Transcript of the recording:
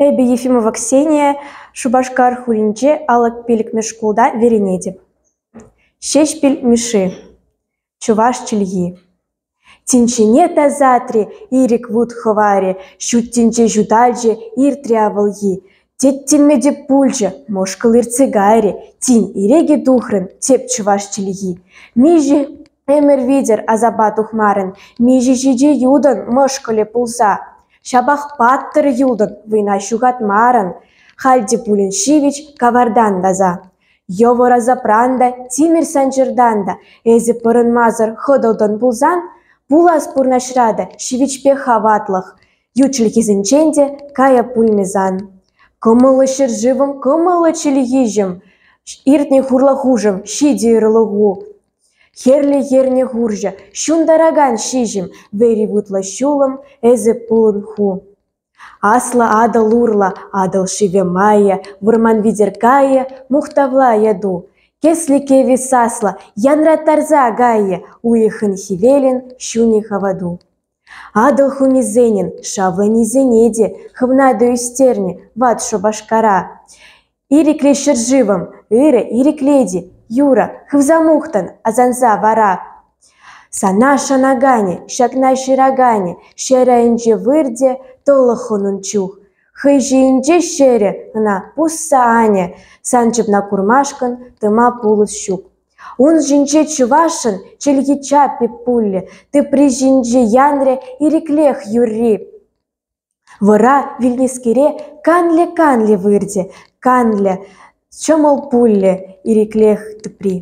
Эпӗ Ефимова Ксения, Шупашкар хулинче алӑк пилӗкмӗш шкулта вӗренетӗп. Ҫеҫпӗл Мишши. Чӑваш чӗлхи. Тӗнчене тасатрӗ ирӗк вут хӑварӗ, ҫут тӗнче ҫуталчӗ, иртрӗ авалхи. Тӗттӗмӗ те пулчӗ, мӑшкӑл иртсе кайрӗ, тин ирӗке тухрӑн тӗп чӑваш чӗлхи. Миҫе ӗмӗр витӗр асапа тухмарӑн, миҫе ҫичӗ ютӑн мӑшкӑлӗ пулса. Ҫапах паттӑр юлтӑн, вӑйна ҫухатмарӑн, халь те пулин ҫивӗч кавартан таса. Йывӑр асапран та, тимӗр санчӑртан та эсӗ пӑрӑнмасӑр хӑтӑлтӑн пулсан, пулас пурнӑҫра та ҫивӗчпе хаватлӑх, ют чӗлхесенчен те кая пулмӗ сан. Кӑмӑллӑ ҫӗршывӑм, кӑмӑллӑ чӗлхеҫӗм, иртнӗ хурлӑхушӑм ҫитӗ ырлӑху. Хӗрлӗ хӗрнӗ хурҫӑ, ҫунтаракан ҫиҫӗм, вӗри вутлӑ ҫулӑм, эсӗ пулӑн ху. Аслӑ Атӑл урлӑ Атӑл шывӗ майӗ, вӑрман витӗр кайӗ, мухтавла яту. Кӗсле кӗвӗ саслӑ янраттарса кайӗ, уйӑхӑн-хӗвелӗн ҫунӗ хавату. Атӑл хумӗсенӗн шавлӑнисене те хӑвна та ӳстернӗ ват Шупашкара. Ирӗклӗ ҫӗршывӑм, ырӑ ирӗклет-и, юрӑ, хывса мухтан, асанса вара. Сана шанаканӗ, ҫакна ҫыраканӗ ҫӗр айӗнче выртӗ тӑлӑххӑн ун чух. Хӑй ҫийӗнче ҫӗрӗ ӑна пусса анӗ, сан чӑпна курмашкӑн тӑма пулӑс ҫук. Ун ҫинче чӑвашӑн чӗлхи чапӗ пулӗ, тӑпри ҫинче янрӗ ирӗклех юрри. Вӑра вилнӗскере канлӗ-канлӗ выртӗ, канлӗ, ҫӑмӑл пулӗ ирӗклех тӑпри.